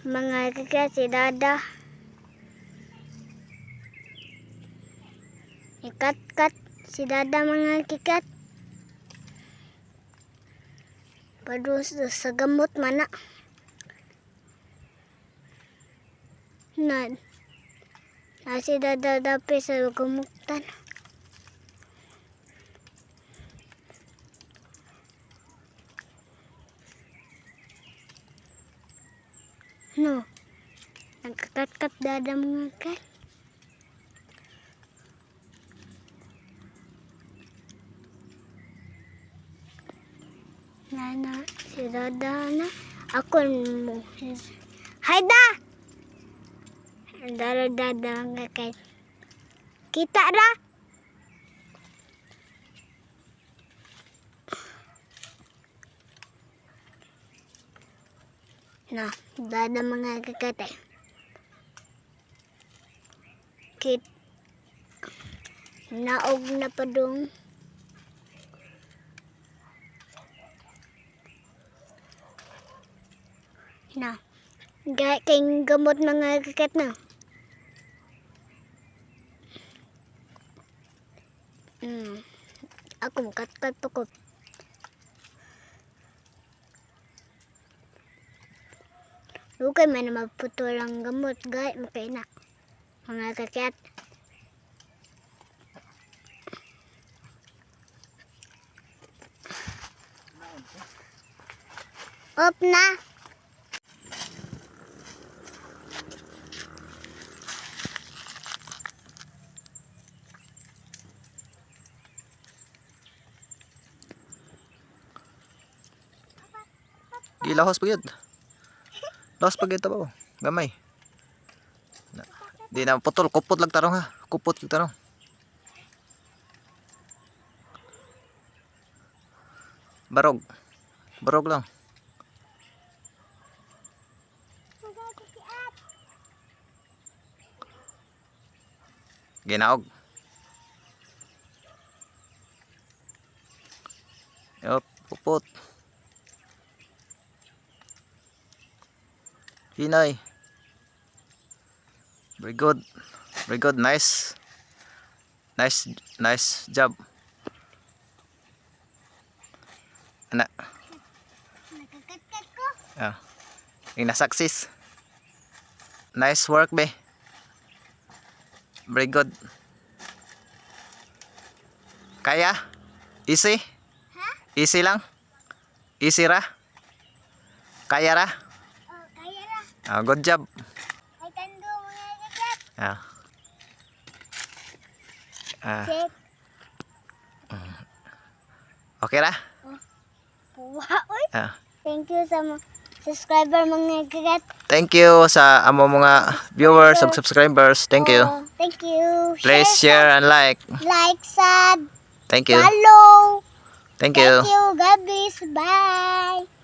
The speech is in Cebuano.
Mga kakat, si Dada. Ikat-kat si Dada, mga kikat. Padus sa gamot mana. Na, na si Dada dapi sa gamutan. No. Nagkakat-kat Dada, mga kat. Nana, si Dada na. Ako mo. Hayda! Dada, Dada, mga kat. Kita ra! Na, Dada, mga kakat eh. Kit. Naog na pa dong. Na. Gaya kay gamot, mga kakat, na. Ako katkat pa ko. Lukay man na maputol ang gamot. Gaya mo kay na. Mga kakat. Op na. Gilahos pa gyud. Lahos pa gyud ba? Gamay. Na, di na putol, kupot lang tarong ha. Kupot lang tarong. Barog. Barog lang. Ginaog. Yup, kupot. Hinay. Very good. Very good. Nice. Nice, nice job. Ana. Nagkakatkat ko. Ah. Yung na-success. Nice work, be. Very good. Kaya? Easy? Ha? Easy lang? Easy ra? Kaya ra? Oh, kaya ra. Ah, good job. Ay, tando, mga kakat. Ah. Ah, Check. Okay ra? Puwa, oy. Ah. Thank you sa mga subscriber, mga kakat. Thank you sa amo mga viewers ug subscribers. Thank you. Oh, thank you. Please share and like. Like, sad, Thank you. follow. Thank you. Thank you. God bless. Bye.